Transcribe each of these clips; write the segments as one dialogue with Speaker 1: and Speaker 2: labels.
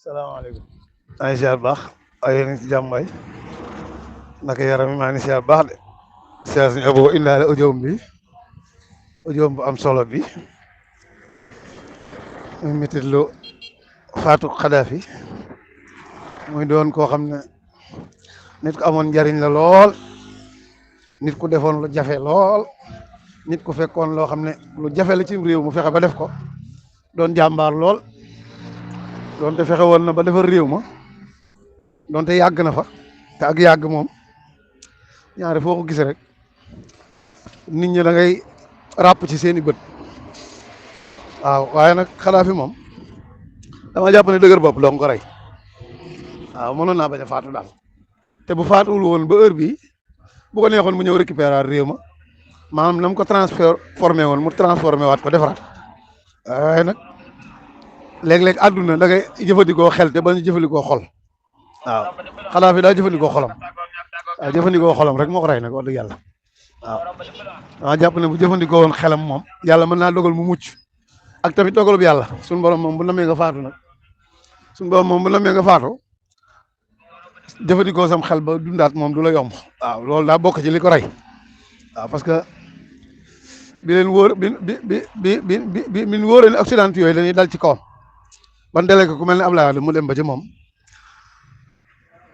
Speaker 1: salaamaaleykum. maa ngi siyaar baax ay yéen ci jàmm waay naka yaram mi maa ngi siyaar baax de siyaar suñu abo indaale audio bu am solo bi muy métit lu faatu Xadaafi muy doon koo xam ne nit ku amoon njariñ la lool nit ku defoon lu jafe lool nit ku fekkoon loo xam ne lu jafe la ci réew mu fexe ba def ko doon jàmbaar lool doonte fexe woon na ba defar réew ma doonte yàgg na fa te ak yàgg moom ñaare foo ko gis rek nit ñi da ngay ràpp ci seeni bët waaw waaye nag Xadaafi moom dama jàpp ne dëgër bopp dong ko rey waaw mënoon naa bañ a faatu daal te bu faatuwul woon ba heure bii bu ko neexoon mu ñëw récupérer réew ma maanaam na mu ko transformé woon mu transformé waat ko defaraat waaye nag léeg-léeg àdduna da ngay jëfandikoo xel te bañ a jëfandikoo xol waaw Xadaafi daa jëfandikoo xolam waaw jëfandikoo xolam rek moo ko rey nag wax dëgg yàlla waaw dama jàpp ne bu jëfandikoo woon xelam moom yàlla mën naa dogal mu mucc ak tamit dogalub yàlla suñu borom moom bu namee nga faatu nag suñu borom moom bu namee nga faatu jëfandikoo sam xel ba dundaat moom du la yomb waaw loolu daa bokk ci li ko rey waaw parce que bi leen wóor bi min wóoree ne Occident yooyu dañuy dal ci kawam ban delee ko ku mel ne Abdoulaye Wade mu dem ba ci moom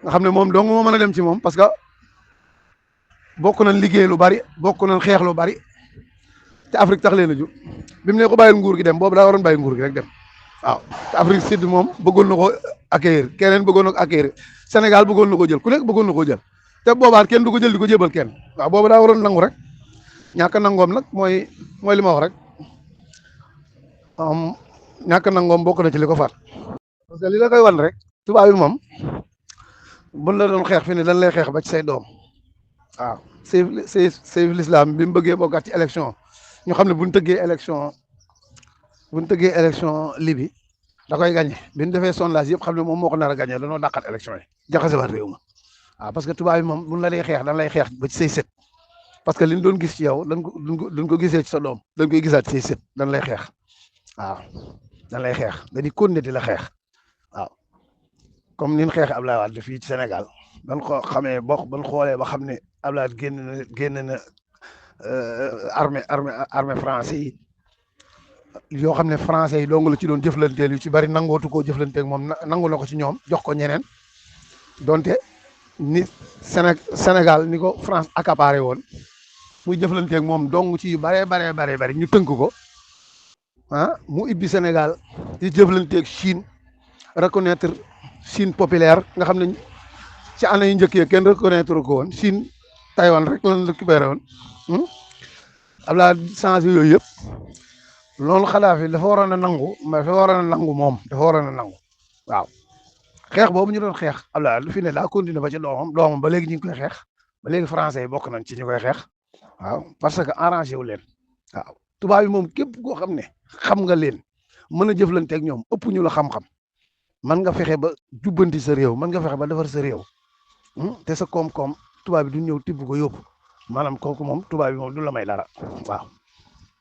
Speaker 1: nga xam ne moom dong moo mën a dem ci moom parce que bokk nañ liggéey lu bari bokk nañ xeex lu bari te Afrique tax leen a jóg bi mu ne ko bàyyil nguur gi dem boobu daa waroon bàyyi nguur gi rek dem waaw te Afrique Sud moom bëggoon na ko accueillir keneen bëggoon na ko accueillir Sénégal bëggoon na ko jël ku nekk bëggoon na ko jël te boobaat kenn du ko jël di ko jébal kenn waaw boobu daa waroon nangu rek ñàkk a nangoom nag mooy li ma wax rek ñàkk a nangoom bokk na ci li ko faat parce que li la koy wan rek tubaab bi moom buñ la doon xeex fi ne dañ lay xeex ba ci say doom waaw Seyf l'Islam bi mu bëggee bokkaat ci élection ñu xam ne buñ tëggee élection Libi da koy gagné bi ñu defee sondage yëpp xam ne moom moo ko nar a gagné dañoo dàqat élection yi jaxase waat réew ma waaw parce que tubaab bi moom buñ la dee xeex dañ lay xeex ba ci say sët parce que liñ doon gis ci yow duñ ko gisee ci sa doom dañ koy gisaat ci say sët dañ lay xeex waaw dañ lay xeex dañuy continuer di la xeex waaw comme ni ñu xeex Abdoulaye Wade fii ci Sénégal ban ko xamee ban xoolee ba xam ne Abdoulaye génn na armée français yi yoo xam ne français yi dong la ci doon jëflanteel yu ci bari nangootu koo jëflanteeg moom nangu na ko ci ñoom jox ko ñeneen donte ni Sénégal ni ko France accaparé woon muy jëflanteeg moom dong ci yu bari ñu tënk ko mu ibbi Sénégal di jëflanteeg Chine reconnaître Chine populaire nga xam ne ci année yu njëkk yi kenn reconnaître ko woon Chine Taïwan rek lañ récupéré woon Abdoulaye changé yooyu yëpp loolu Xadaafi dafa waroon a nangu moom dafa waroon a nangu waaw xeex boobu ñu doon xeex Abdoulaye lu fi ne daa continué ba ci doomam ba léegi ñu ngi koy xeex ba léegi français yi bokk nañ ci ñu koy xeex waaw parce que arrangé wu leen waaw tubaab yi moom képp koo xam ne xam nga leen mën a jëflanteeg ñoom ëpp ñu la xam-xam mën nga fexe ba jubbanti sa réew mën nga fexe ba defar sa réew te sa koom-koom tubaab bi du ñëw tibb ko yóbbu maanaam kooku moom tubaab bi moom du la may dara waaw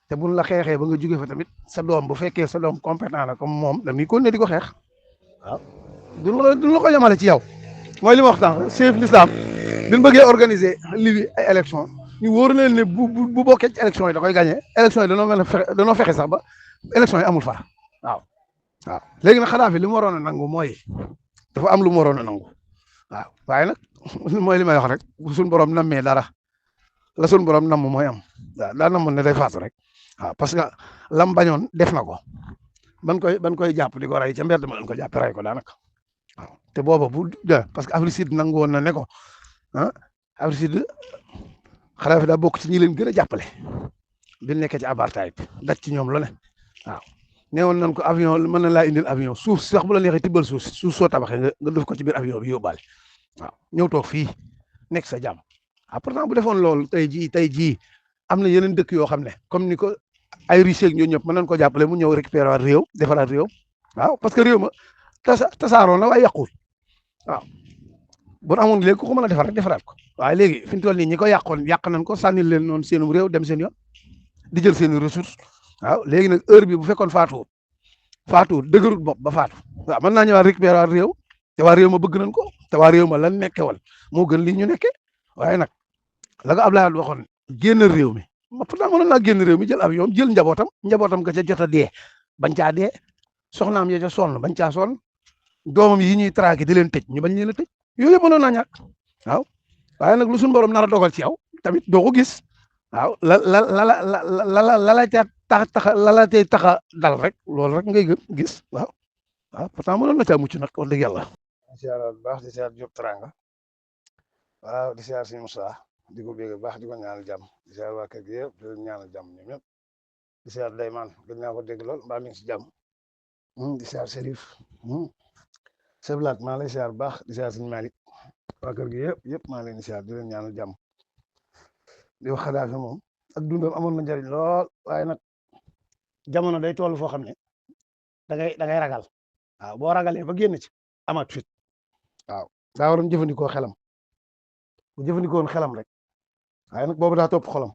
Speaker 1: te buñ la xeexee ba nga jóge fa tamit sa doom bu fekkee sa doom compétent la comme moom dañuy continuer di ko xeex waaw duñ la ko yemale ci yow mooy li ma wax tànk Seyf l'Islam bi ñu bëggee organiser Libye ay élection ñu wóor leen ne bu bokkee ci élection yi da koy gagné élection yi danoo fexe sax ba élection yi amul far waaw léegi nag Xadaafi li mu waroon a nangu mooy dafa am lu mu waroon a nangu waaw waaye nag mooy li may wax rek bu suñ borom nammee dara la suñ borom namm mooy am waaw daa namoon ne day faatu rek waaw parce que lam bañoon def na ko ban koy jàpp di ko rey ca mbedd ma lañ ko jàpp rey ko daanaka waaw te booba parce que Afrique Sud nangu woon na ne ko Afrique Sud Xadaafi daa bokk ci ñi leen gën a jàppale bi nekkee ci apartheid daj ci ñoom lu ne waaw neewoon nañ ko avion mën na laa indil avion suuf sax bu la neexee tibbal suuf soo tabaxee nga def ko ci biir avion bi yóbbaale waaw ñëw toog fii nekk sa jàmm pourtant bu defoon loolu tey jii am na yeneen dëkk yoo xam ne comme ni ko ay Russie ak ñooñu ñëpp mën nañ ko jàppale mu ñëw récupérer waat réew defaraat réew waaw parce que réew ma tasaaroon na waaye yàquwul waaw bu amoon léegi ku ko mën a defar rek defaraat ko waaye léegi fi mu toll nii ñi ko yàqoon yàq nañ ko sànnil leen noonu seenum réew dem seen yoon di jël seen ressource waaw léegi nag heure bi bu fekkoon faatu faatu dëgërut bopp ba faatu waaw mën naa ñëwaat récupérer waat réew te waa réew ma bëgg nañ ko te waa réew ma lan nekke woon moo gën lii ñu nekke waaye nag la ko Abdoulaye Wade waxoon génn réew mi ma pourtant mënoon naa génn réew mi jël avion jël njabootam ga ca jot a dee bañ caa dee soxnaam ya ca sonn bañ caa sonn doomam yi ñuy traqué di leen tëj ñu bañ leen a tëj yooyu yëpp mënoon naa ñàkk waaw waaye nag lu suñu borom nar a dogal ci yow tamit doo ko gis waaw la la tey taxa dal rek loolu rek ngay gis waaw pourtant mënoon na caa mucc nag wax dëgg yàlla. siyaar bu baax di siyaar Diop Teranga waaw di siyaar suñu Moussa di ko bégg baax di ko ñaanal jàmm di siyaar waa kër gi yëpp di leen ñaanal jàmm ñoom ñëpp di siyaar Dayman gën naa ko dégg lool mbaa mi ngi si jàmm di siyaar Serif Seblaat maa lay siyaar bu baax di siyaar suñu Malick waa kër gi yëpp maa leen di siyaar di leen ñaanal jàmm di wax Xadaafi moom ak dundam amoon na njariñ lool waaye nag jamono day toll foo xam ne da ngay ragal waaw boo ragalee ba génn ci amaat fit waaw daa waroon jëfandikoo xelam bu jëfandikoo woon xelam rek waaye nag boobu daa topp xolam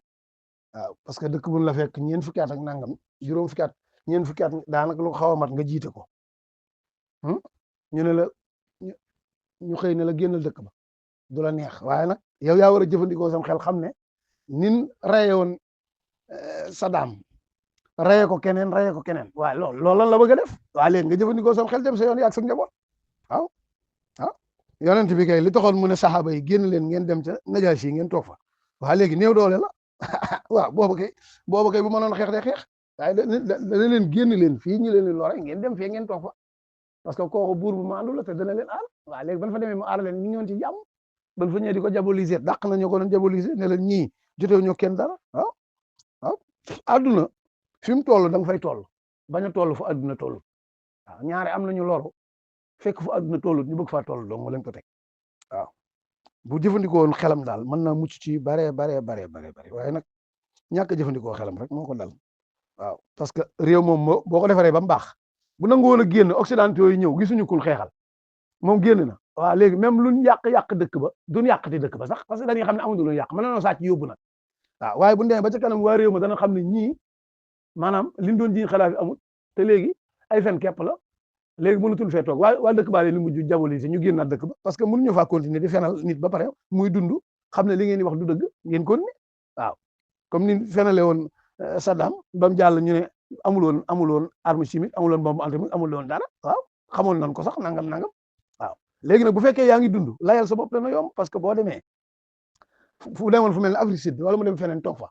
Speaker 1: waaw parce que dëkk buñ la fekk ñeent fukki at ak nangam juróom fukki at ñeent fukki at daanaka lu xaw a mat nga jiite ko ñu ne la ñu xëy ne la génnal dëkk ba du la neex waaye nag yow yaa war a jëfandikoo sam xel xam ne nin raye woon Saddam raye ko keneen waaye loolu lan la bëgg a def waaye léegi nga jëfandikoo sam xel dem sa yoon yaag sa njaboot waaw yonent bi kay li taxoon mu ne saxaaba yi génn leen ngeen dem ca Najaasi ngeen toog fa waaye léegi néew doole la waaw boobu kay bu mënoon xeex de xeex waaye dana leen génn leen fii ñu leen lore ngeen dem fii ngeen toog fa parce que kooku buur bu maandu la te dana leen aar waaye léegi ban fa demee mu aar leen ñu ñoon ci jàmm ban fa ñëwee di ko diaboliser dàq na ñu ko doon diaboliser ne leen ñii jotew ñu kenn dara waaw adduna fi mu toll da nga fay toll bañ a toll fu adduna toll waaw ñaare am nañu loru fekk fu adduna tollut ñu bëgg faa toll dong lañ ko teg waaw bu jëfandikoo woon xelam daal mën naa mucc ci bare waaye nag ñàkk a jëfandikoo xelam rek moo ko dal waaw parce que réew moom boo ko defaree ba mu baax bu nangu woon a génn occidentaux yi ñëw gisuñu kul xeexal moom génn na waaw léegi même luñ yàq dëkk ba duñ yàqati dëkk ba sax parce que dañuy xam ne amuñu lu yàq mën nañoo sàcc yóbbu nag waaw waaye bu ñu demee ba ca kanam waa réew ma dana xam ne ñii maanaam liñ doon jiñ Xadaafi amul te léegi ay fen képp la léegi mënutul fee toog waa dëkk baa leen li mujj diaboliser ñu génnaat dëkk ba parce que mënuñu faa continuer di fenal nit ba pare muy dund xam ne li ngeen di wax du dëgg ngeen continuer waaw comme ni fenale woon Saddam ba mu jàll ñu ne amul woon arme chimique amul woon bombe atomique amul woon dara waaw xamoon nañ ko sax nangam waaw léegi nag bu fekkee yaa ngi dund layal sa bopp dana yomb parce que boo demee fu demoon fu mel ne Afrique Sud wala mu dem feneen toog fa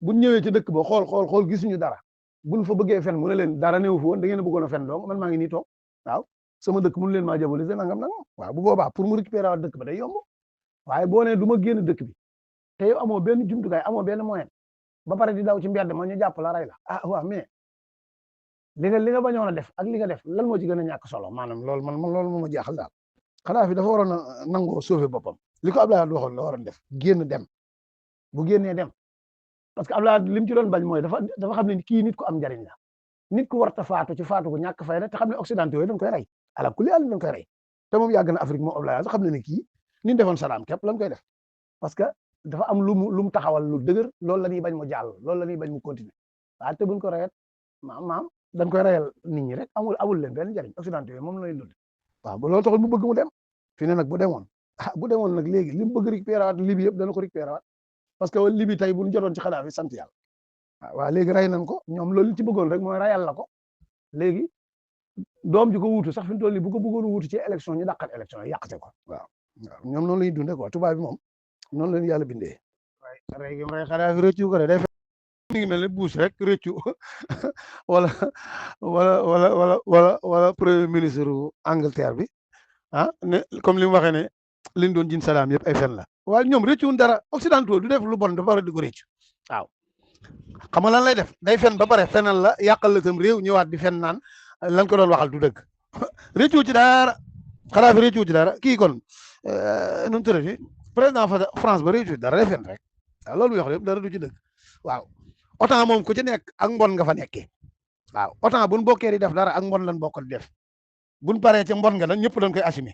Speaker 1: buñ ñëwee ci dëkk ba xool gisuñu dara buñ fa bëggee fen mu ne leen dara néew fi woon da ngeen a bëggoon a fen donc man maa ngi nii toog waaw sama dëkk mënu leen maa diaboliser nangam waaw bu boobaa pour mu récupérer waat dëkk ba day yomb waaye boo nee du ma génn dëkk bi te yow amoo benn jumtukaay amoo benn moyen ba pare di daw ci mbedd ma ñu jàpp la rey la waaw mais li nga bañoon a def ak li nga def lan moo ci gën a ñàkk solo maanaam loolu loolu moo ma jaaxal daal Xadaafi dafa waroon a nangoo sauver boppam li ko Abdoulaye Wade waxoon la waroon def génn dem bu génnee dem parce que Abdoulaye Wade li mu ci doon bañ mooy dafa xam ne kii nit ku am njariñ la nit ku warta faatu ci faatu ko ñàkk fay la te xam ne occidentaux yi dañ koy rey ala kulli àll dañ koy rey te moom yàgg na Afrique moom Abdoulaye Wade xam ne ne kii ni ñu defoon Saddam képp lañ koy def parce que dafa am lu mu taxawal lu dëgër loolu la ñuy bañ mu jàll loolu la ñuy bañ mu continuer waaye te buñ ko reyet maam dañ koy reyal nit ñi rek amul leen benn njariñ occidentaux yi moom la ñuy dund waaw ba loolu taxul mu bëgg mu dem fi ne nag bu demoon nag léegi li mu bëgg récupérer waat Libye yëpp dana ko récupérer waat parce que Libye tey bu ñu jotoon ci Xadaafi sant yàlla waaw léegi rey nañ ko ñoom loolu ci bëggoon rek mooy reyal la ko léegi doom ji ko wuutu sax fi mu toll nii bu ko bëggoon wuutu ci élection ñu dàqat élection yi yàqte ko waaw ñoom noonu la ñuy dundee quoi tubaab bi moom noonu la ñu yàlla bindee waaye rey gi rey Xadaafi rëccu ko de day mi ngi mel ne buus rek rëccu wala premier ministre Angleterre bi ne comme li mu waxee ne liñ doon jin Saddam yëpp ay fen la waaye ñoom rëccuwun dara occidentaux du def lu bon dafa war a di ko rëccu waaw xam nga lan lay def day fen ba pare fenal la yàqal la tam réew ñëwaat di fen naan lan ko doon waxal du dëgg rëccu ci dara Xadaafi rëccu ci dara kii kon nu mu tërati président France ba rëccu dara day fen rek waaw loolu wax yëpp dara du ci dëgg waaw OTAN moom ku ci nekk ak mbon nga fa nekkee waaw OTAN buñ bokkee di def dara ak mbon lan bokk di def buñ paree ca mbon nga nag ñëpp dañ koy assumer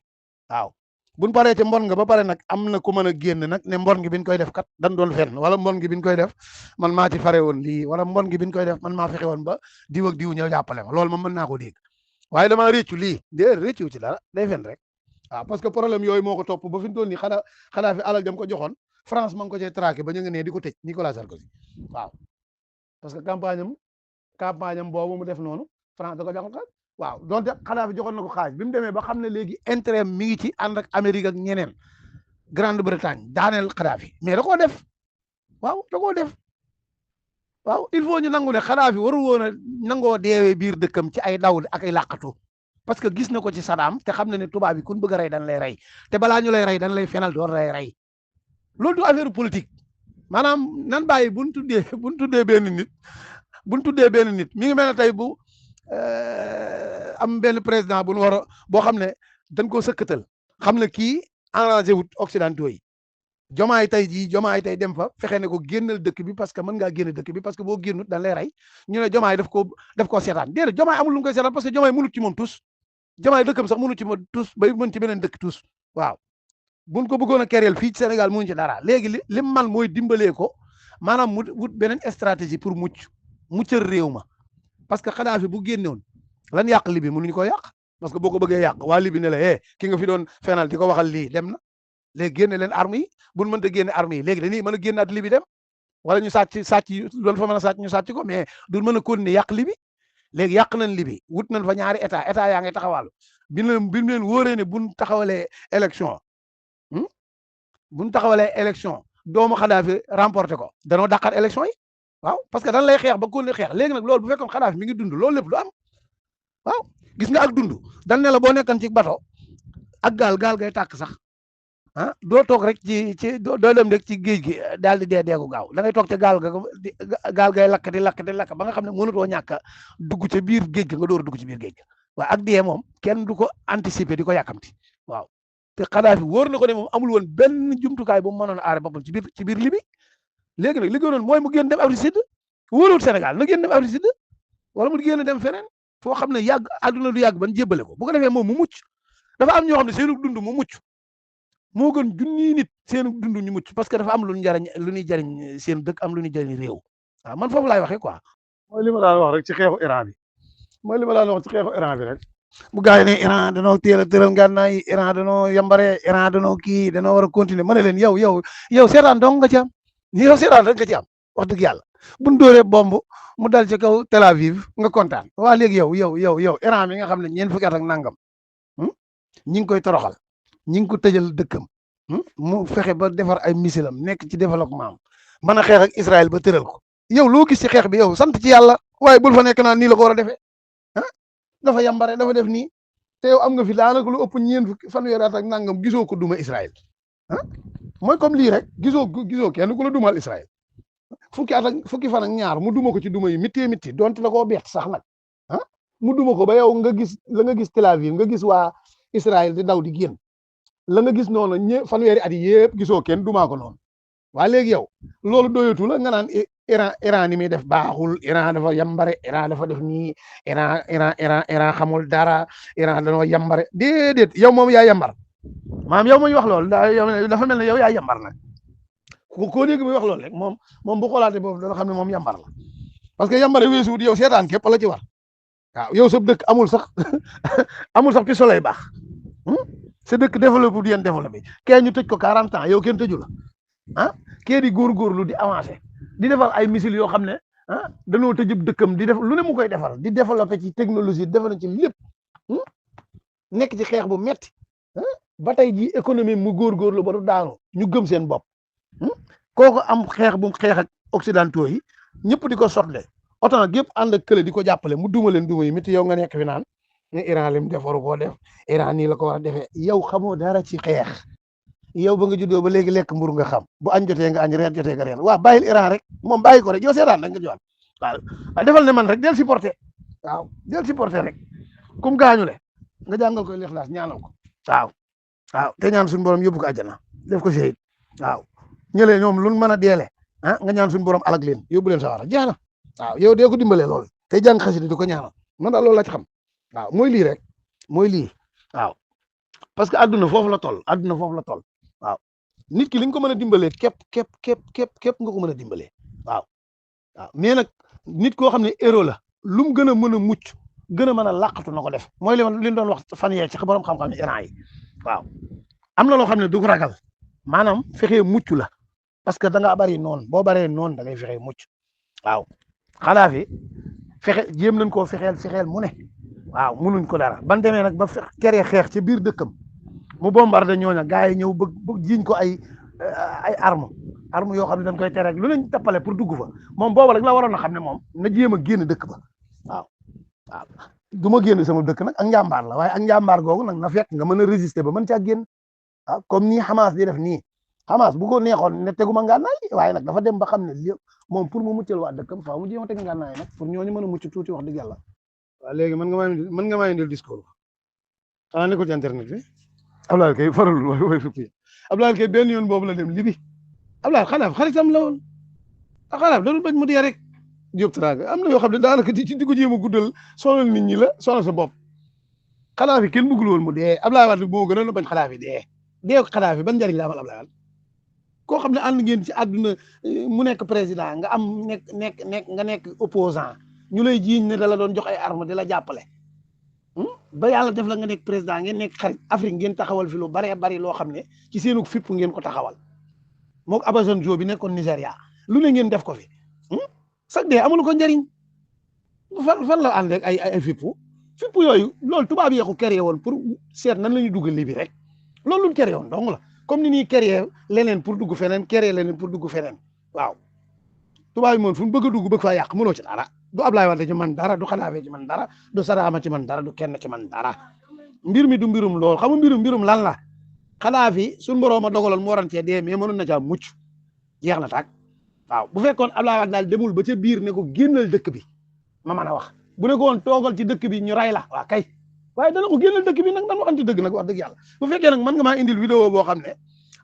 Speaker 1: waaw buñ paree ci mbon nga ba pare nag am na ku mën a génn nag ne mbon gi biñ koy def kat dañ doon fenn wala mbon gi biñ koy def man maa ci fare woon lii wala mbon gi biñ koy def man maa fexe woon ba diw ak diw ñëw jàppale ma loolu moom mën naa ko dégg waaye damaa réccu lii déedéet réccu ci dara day fen rek waaw parce que problème yooyu moo ko topp ba fi mu toll nii xanaa fi alal jam ko joxoon France ma ngi ko cee traqué ba ñu ngi ne di ko tëj Nicolas Sarkozy waaw parce que campagne am boobu mu def noonu France da ko joxoon xaalis waaw donte Kadhafi joxoon na ko xaalis bi mu demee ba xam ne léegi intérêt mi ngi ci ànd ak Amérique ak ñeneen Grande-Bretagne daaneel Kadhafi mais da koo def waaw da koo def waaw il faut ñu nangu ne Kadhafi waru woon a nangoo deewee biir dëkkam ci ay daw ak ay làqatu parce que gis na ko ci Saddam te xam na ne tubaab yi kun bëgg a rey dañ lay rey te balaa ñu lay rey dañ lay fenal door lay rey loolu du affaire politique maanaam nan bàyyi buñ tuddee benn nit mi ngi mel ne tey bu am benn président bu nu war a boo xam ne dañ koo sëkkatal xam ne kii arrangé wut occidentaux yi jomaay tey dem fa fexe ne ko génnal dëkk bi parce que mën ngaa génn dëkk bi parce que boo génnut dañ lay rey ñu ne jomaay daf koo seetaan déedéet jomaay amul lu mu koy seetaan parce que jomaay mënut ci moom tous jomaay dëkkam sax mënut ci moom tous bay mën ci beneen dëkk tous waaw buñ ko bëggoon a kereel fii ci Sénégal mënuñ ci dara léegi li man mooy dimbalee ko maanaam mu wut beneen stratégie pour muccal réew ma parce que Kadhafi bu génnewoon lan yàq Libi mënuñu ko yàq parce que boo ko bëggee yàq waa Libi ne la ki nga fi doon fenal di ko waxal lii dem na léegi génne leen armes yi buñ mënta génne armes yi léegi dañuy mën a génnaat Libi dem wala ñu sàcc loolu fa mën a sàcc ñu sàcc ko mais du mën a continuer yàq Libi léegi yàq nañ Libi wut nañ fa ñaari état yaa ngi taxawal bi leen wóoree ne buñ taxawalee élection doomu Kadhafi remporté ko danoo dàqaat élection yi waaw parce que dañ lay xeex ba continuer xeex léegi nag loolu bu fekkoon Kadhafi mi ngi dund loolu lépp du am waaw gis nga ak dund dañ ne la boo nekkan ci bato ak gaal gay tàkk sax doo toog rek doo dem rek ci géej gi daal di deegu gaaw da ngay toog ca gaal gay lakk di lakk ba nga xam ne mënutoo ñàkk a dugg ca biir géej ga nga door a dugg ci biir géej ga waaw ak dee moom kenn du ko anticiper di ko yàkkamti waaw te Kadhafi wóor na ko ne moom amul woon benn jumtukaay bu mu mënoon a aare boppam ci biir Libi léegi nag li gënoon mooy mu génn dem Afrique Sud wóorul Sénégal na génn dem Afrique Sud wala mu génn dem feneen foo xam ne àdduna du yàgg ban jébbale ko bu ko defee moom mu mucc dafa am ñoo xam ne seenu dund mu mucc moo gën junniy nit seenu dund ñu mucc parce que dafa am lu ñuy jariñ seen dëkk am lu ñuy jariñ réew waaw man foofu laay waxee quoi. mooy li ma daan wax rek ci xeexu Iran bi rek bu gars yi ne Iran danoo teel a tëral ngànnaay Iran danoo yambare Iran danoo kii danoo war a continuer ma ne leen yow seetaan dong nga ci am yow seetaan rek nga ci am wax dëgg yàlla buñ dóoree bomb mu dal ci kaw Tel Aviv nga kontaan waa léegi yow Iran mi nga xam ne ñeent fukki at ak nangam ñi ngi koy toroxal ñi ngi ko tëjal dëkkam mu fexe ba defar ay misilam nekk ci développement mën a xeex ak Israël ba tëral ko yow loo gis ci xeex bi yow sant ci yàlla waaye bul fa nekk naan nii la ko war a defee dafa yambare dafa def nii te yow am nga fi daanaka lu ëpp ñeent fukki fanweeri at ak nangam gisoo ko duma Israël mooy comme lii rek gisoo kenn ku la dumal Israël fukki fan ak ñaar mu duma ko ci duma yi mitti donte la koo bett sax nag mu duma ko ba yow nga gis Tel Aviv nga gis waa Israël di daw di génn la nga gis noonu fanweeri at yëpp gisoo kenn dumaa ko noonu waaye léegi yow loolu doyatu la nga naan Iran ni muy def baaxul Iran dafa yambare Iran dafa def nii Iran xamul dara Iran dañoo yambare déedéet yow moom yaa yambar maam yow muy wax loolu dafa mel ne yow yaa yambar nag koo dégg muy wax loolu rek moom bu xoolaatee boobu dana xam ne moom yambar la parce que yambare weesu wut yow seetaan képp la ci war waaw yow sa dëkk amul sax ci soleil baax sa dëkk développé du yéen développé kee ñu tëj ko 40 ans yow kenn tëju la kee di góorgóorlu di avancé di defal ay missiles yoo xam ne dañoo tëjub dëkkam di def lu ne mu koy defal di développé ci technologie defal ci lépp nekk ci xeex bu metti ba tey jii économie mu góorgóorlu ba du daanu ñu gëm seen bopp kooku am xeex bu xeex ak occidentaux yi ñëpp di ko sotle autant gépp ànd ak kële di ko jàppale mu duma yi métti yow nga nekk fi naan ne Iran lim def waru koo def Iran nii la ko war a defee yow xamoo dara ci xeex yow ba nga juddoo ba léegi lekk mburu nga xam bu añ jotee nga añ reer jotee nga reer waaw bàyyil Iran rek moom bàyyi ko rek yow seetaan rek nga jox waaw defal ne man rek del supporter rek kum gaañu le nga jàngal koy Ixlaas ñaanal ko waaw te ñaan suñu borom yóbbu ko àjjana def ko shahid waaw ñëlee ñoom luñ mën a deele nga ñaan suñu borom alag leen yóbbu leen sawara jeex na waaw yow dee ko dimbalee lool te jàng xasida di ko ñaanal man daal loolu la ci xam waaw mooy lii rek waaw parce que àdduna foofu la toll waaw nit ki li nga ko mën a dimbalee képp nga ko mën a dimbalee waaw mais nag nit koo xam ne héros la lu mu gën a mën a mucc gën a mën a làqatu na ko def mooy li ñu doon wax fan yee ci borom xam-xam Iran yi waaw am na loo xam ne du ko ragal maanaam fexee mucc la parce que da ngaa bari noonu boo baree noonu da ngay fexee mucc waaw Xadaafi fexe jéem nañ koo fexeel mu ne waaw munuñ ko dara ban demee nag ba keree xeex ci biir dëkkam mu bombardé ñooña gars yi ñëw bëgg jiñ ko ay arme yoo xam ne dañ koy tere rek lu leen tappale pour dugg fa moom boobu rek la waroon a xam ne moom na jéem a génn dëkk ba waaw du ma génn sama dëkk nag ak njàmbaar la waaye ak njàmbaar googu nag na fekk nga mën a résister ba mën caa génn comme nii Hamas di def nii Hamas bu ko neexoon ne teguma ngànnaay waaye nag dafa dem ba xam ne li moom pour mu muccal waa dëkkam faaw mu jéem a teg ngànnaay nag pour ñooñu mën a mucc tuuti wax dëgg yàlla waaw léegi mën nga maa indil discours xanaa nekkul ci internet bi Abdoulaye kay faralul way fippi Abdoulaye kay benn yoon boobu la dem Libi Abdoulaye Xadaaf xaritam la woon Xadaaf da doon bañ mu dee rek Diop Traoré am na yoo xam ne daanaka ci di ko jéem a guddal sonal nit ñi la sonal sa bopp Xadaaf yi kenn bëggul woon mu dee Abdoulaye Wade boo gënoon a bañ Xadaaf yi dee ko Xadaaf yi ban njëriñ la amal Abdoulaye Wade koo xam ne ànd ngeen ci àdduna mu nekk président nga am nga nekk opposant ñu lay jiiñ ne da la doon jox ay arme di la jàppale ba yàlla def la nga nekk président ngeen nekk xarit Afrique ngeen taxawal fi lu baree bari loo xam ne ci seenu fipp ngeen ko taxawal moog Obasanjo bi nekkoon Nigéria lu ne ngeen def ko fi sax dee amul ko njëriñ fan la ànd ak ay fippu yooyu loolu tubaab yi ko créé woon pour seet nan la ñuy dugg Libi rek loolu lu créé woon dong la comme ni ñuy créé leneen pour dugg feneen créé leneen pour dugg feneen waaw tubaab yi moom fu mu bëgg a dugg bëgg faa yàq mënoo ci dara du Ablaye Wade ci man dara du Xadafi ci man dara du Sadama ci man dara du kenn ci man dara mbir mi du mbirum lool xam nga mbirum lan la Xadafi suñu borom a dogaloon mu waroon cee dee mais mënoon na caa mucc jeex na tàkk waaw bu fekkoon Ablaye Wade daal demul ba ca biir ne ko génnal dëkk bi ma mën a wax bu ne ko woon toogal ci dëkk bi ñu ray la waa kay waaye dana ko génnal dëkk bi nag dañ waxante dëgg nag wax dëgg yàlla bu fekkee nag mën nga maa indil vidéo boo xam ne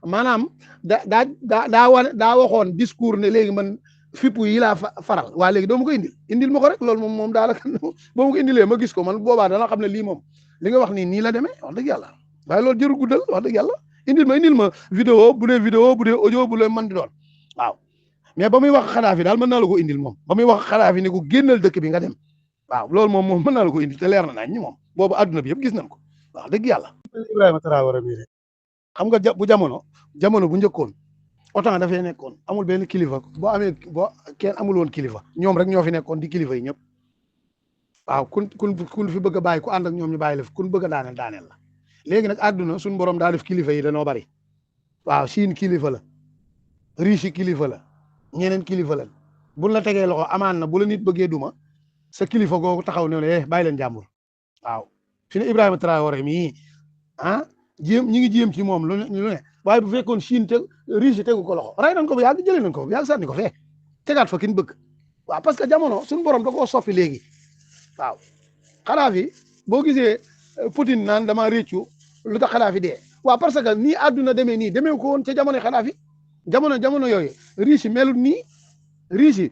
Speaker 1: maanaam daa waxoon discours ne léegi man fippu yi laa faral waa léegi doo ma ko indil ma ko rek loolu moom daanaka boo ma ko indilee ma gis ko man boobaa dana xam ne lii moom li nga wax nii la demee wax dëgg yàlla waaye loolu jëru guddal wax dëgg yàlla indil ma vidéo bu dee audio bu leen mën di doon waaw mais ba muy wax Xadaafi daal mën naa la ko indil moom ba muy wax Xadaafi ne ko génnal dëkk bi nga dem waaw loolu moom mën naa la ko indil te leer na nañ ñi moom boobu adduna bi yëpp gis nañ ko wax dëgg yàlla Ibrahima Traoré bii rek xam nga bu jamono bu njëkkoon autant dafay nekkoon amul benn kilifa boo kenn amul woon kilifa ñoom rek ñoo fi nekkoon di kilifa yi ñëpp waaw kun fi bëgg a bàyyi ku ànd ak ñoom ñu bàyyi la fi kun bëgg a daaneel la léegi nag àdduna suñu borom daa def kilifa yi dañoo bari waaw Chine kilifa la Russie kilifa la ñeneen kilifa la buñ la tegee loxo amaan na bu la nit bëggee duma sa kilifa googu taxaw ne la bàyyi leen jàmbur waaw fi ne Ibrahima Traoré mii ñi ngi jéem ci moom lu ne waaye bu fekkoon Chine te Russie tegu ko loxo ray nañ ko bu yàgg jëlee nañ ko bu yàgg sànni ko fee tegaat fa kin bëgg waaw parce que jamono suñu borom da koo soppi léegi waaw Xadaafi boo gisee Poutine naan dama réccu lu tax Xadaafi dee waaw parce que nii àdduna demee ko woon ca jamono Xadaafi jamono yooyu Russie melut nii Russie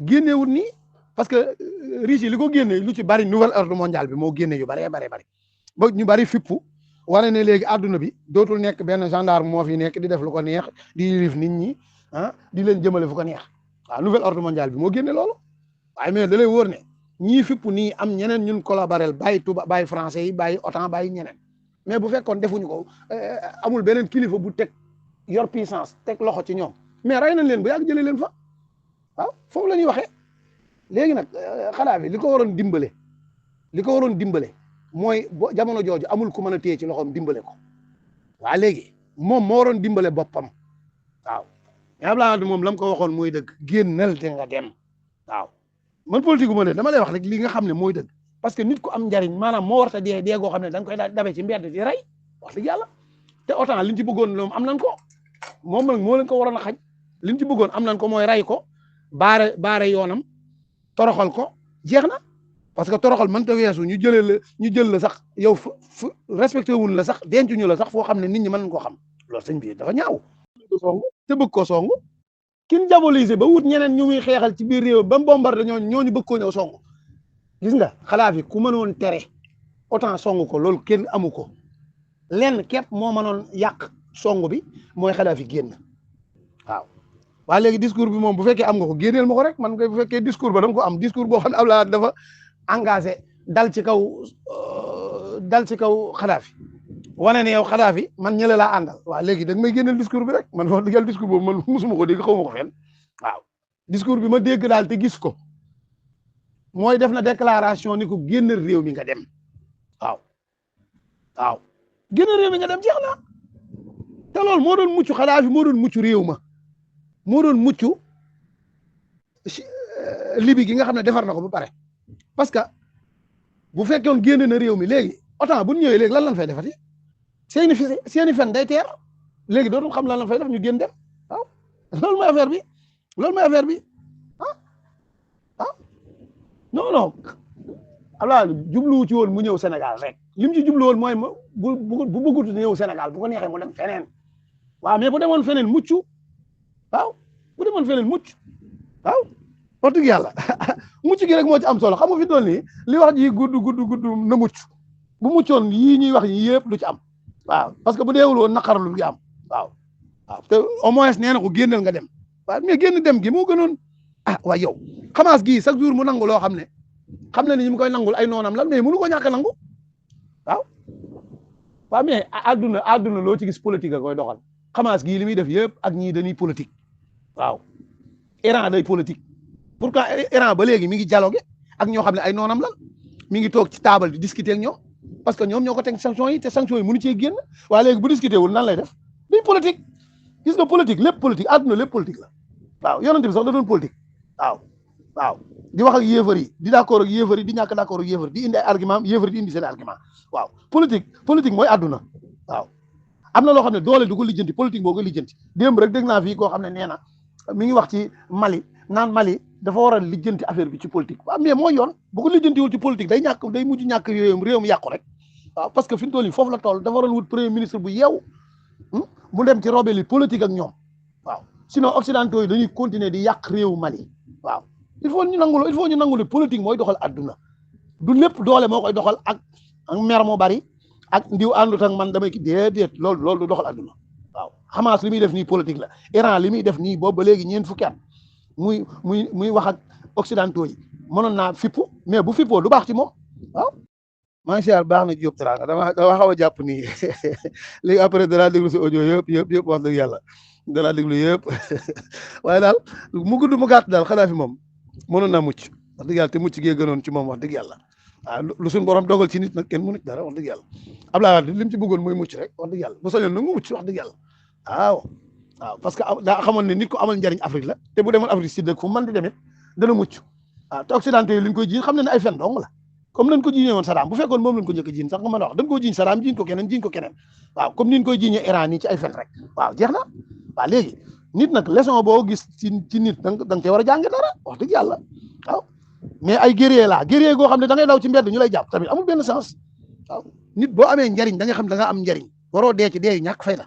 Speaker 1: génnewut nii parce que Russie li ko génne lu ci bari nouvel ordre mondial bi moo génne yu bari ba ñu bari fippu wane ne léegi àdduna bi dootul nekk benn gendarme moo fi nekk di def lu ko neex di yilif nit ñi di leen jëmale fu ko neex waaw nouvel ordre mondial bi moo génne loolu waaye mais da lay wóor ne ñii fippu nii am ñeneen ñun collaborer bàyyi français yi bàyyi OTAN bàyyi ñeneen mais bu fekkoon defuñu ko amul beneen kilifa bu teg yor puissance teg loxo ci ñoom mais rey nañ leen bu yàgg jëlee leen fa waaw foofu la ñuy waxee léegi nag Xadaafi li ko waroon dimbale mooy jamono jooju amul ku mën a téye ci loxoom dimbale ko waa léegi moom moo waroon dimbale boppam waaw mais Abdoulaye Wade moom la mu ko waxoon mooy dëgg génnal te nga dem waaw man politique ma ne dama lay wax rek li nga xam ne mooy dëgg parce que nit ku am njariñ maanaam moo war a dee goo xam ne da nga koy dabe ci mbedd di rey wax dëgg yàlla te autant liñ ci bëggoon loom am nañ ko moom nag moo leen ko waroon a xaj liñ ci bëggoon am nañ ko mooy rey ko baare yoonam toroxal ko jeex na parce que toroxal mënta weesu ñu jël la sax yow respecté wul la sax dencuñu la sax foo xam ne nit ñi mën nañ koo xam loolu sëñ bi dafa ñaaw te bëgg ko songu kin diaboliser ba wut ñeneen ñu muy xeexal ci biir réew ba mu bombardé ñooñu bëgg koo ñëw songu gis nga Xadaafi ku mënoon tere autant songu ko loolu kenn amu ko lenn képp moo mënoon yàq song bi mooy Kadhafi génn waaw. waaye léegi discours bi moom bu fekkee am nga ko génneel ma ko rek man bu fekkee discours ba da nga ko am discours boo xam ne Abdoulaye dafa engagé dal ci kaw Kadhafi wane ne yow Kadhafi man ñële laa àndal waaw léegi da nga may génneel discours bi rek man wax dëgg yàlla discours boobu man musuma ko dégg xaw ma ko fenn waaw. discours bi ma dégg daal te gis ko mooy def na déclaration ni ko génn réew mi nga dem waaw génn réew mi nga dem jeex na te loolu moo doon mucc Kadhafi moo doon mucc réew ma moo doon mucc Libi gi nga xam ne defar na ko ba pare parce que bu fekkoon génn na réew mi léegi autant bu ñu ñëwee léegi lan lañ fay defati seeni fen day teer léegi dootul xam lan lañ fay def ñu génn dem waaw loolu mooy affaire bi non Abdoulaye jubluwu ci woon mu ñëw Sénégal rek lim ci jublu woon mooy bu bëggut ñëw Sénégal bu ko neexee mu dem feneen waaw mais bu demoon feneen mucc waaw bu demoon feneen mucc waaw wax dëgg yàlla mucc gi rek moo ci am solo xam nga fi doon nii li wax ji gudd na mucc bu muccoon yii ñuy wax yi yëpp du ci am waaw parce que bu deewul woon naqarlu gi am waaw te au moins nee na ko génneel nga dem waaw mais génn dem gi moo gënoon waaye yow Hamas gii chaque jour mu nangu loo xam ne xam na ni ñu koy nangul ay noonam lan mais mënu ko ñàkk a nangu waaw mais àdduna loo ci gis politique a koy doxal Hamas gii li muy def yëpp ak ñii dañuy politique waaw Iran day politique pourquoi Iran ba léegi mi ngi dialogue ak ñoo xam ne ay noonam lan mi ngi toog ci table di discuter ak ñoom parce que ñoom ñoo ko teg sanction yi te sanction yi mënu cee génn waaye léegi bu discuter wul nan lay def duñ politique gis nga politique lépp politique àdduna lépp politique la waaw yonent bi sax da doon politique waaw di wax ak yéefar yi di d'accord ak yéefar yi di ñàkk d'accord ak yéefar di indi ay argument yéefar di indi seen argument waaw politique mooy àdduna waaw am na loo xam ne doole du ko lijjanti politique boo ko lijjanti démb rek dégg naa fii koo xam ne nee na mi ngi wax ci Mali naan Mali dafa war a lijjanti affaire bi ci politique waaw mais mooy yoon bu ko lijjantiwul ci politique day mujj ñàkk réew mi yàqu rek waaw parce que fi mu toll nii foofu la toll dafa waroon wut premier ministre bu yeewu mu dem ci robeli politique ak ñoom waaw sinon occidentaux yi dañuy continuer di yàq réewu Mali waaw il faut ñu nangu politique mooy doxal adduna du lépp doole moo koy doxal ak mer moo bari ak ndiw àndut ak man damay ki déedéet loolu du doxal adduna waaw Hamas li muy def nii politique la Iran li muy def nii boobu ba léegi ñeent fukki at muy wax ak occidentaux yi mënoon naa fippu mais bu fippoo du baax ci moom waaw maa ngi baax na Diop Teranga dama xaw a jàpp nii léegi après danaa déglu si audio yëpp wax dëgg yàlla danaa déglu yëpp waaye daal mu gudd mu gàtt daal Kadhafi moom mënoon naa mucc wax dëgg yàlla te mucc gee gënoon ci moom wax dëgg yàlla waaw lu suñu borom dogal ci nit nag kenn mënu ci dara wax dëgg yàlla Abdoulaye Wade li mu ci bëggoon mooy mucc rek wax dëgg yàlla bu sañoon nag mu mucc wax dëgg yàlla waaw parce que daa xamoon ne nit ko amal njariñ Afrique la te bu demoon Afrique Sud fu mën di demit dana mucc waaw te occidentaux yi li ñu koy jiiñ xam ne ne ay fen dong la comme lañ ko jiiñee woon Saddam bu fekkoon moom lañ ko njëkk a jiiñ sax nga mën a wax dañ koo jiiñ Saddam jiiñ ko keneen waaw comme ni ñu koy jiiñee Iran nii ci ay fen rek waaw jeex na waaw léegi nit nag leçon boo gis ci nit da nga cee war a jàng dara wax dëgg yàlla waaw mais ay guerrier goo xam ne da ngay daw ci mbedd ñu lay jàpp tamit amul benn sens waaw nit boo amee njariñ da nga xam da nga am njariñ waroo dee ci dee ñàkk fay la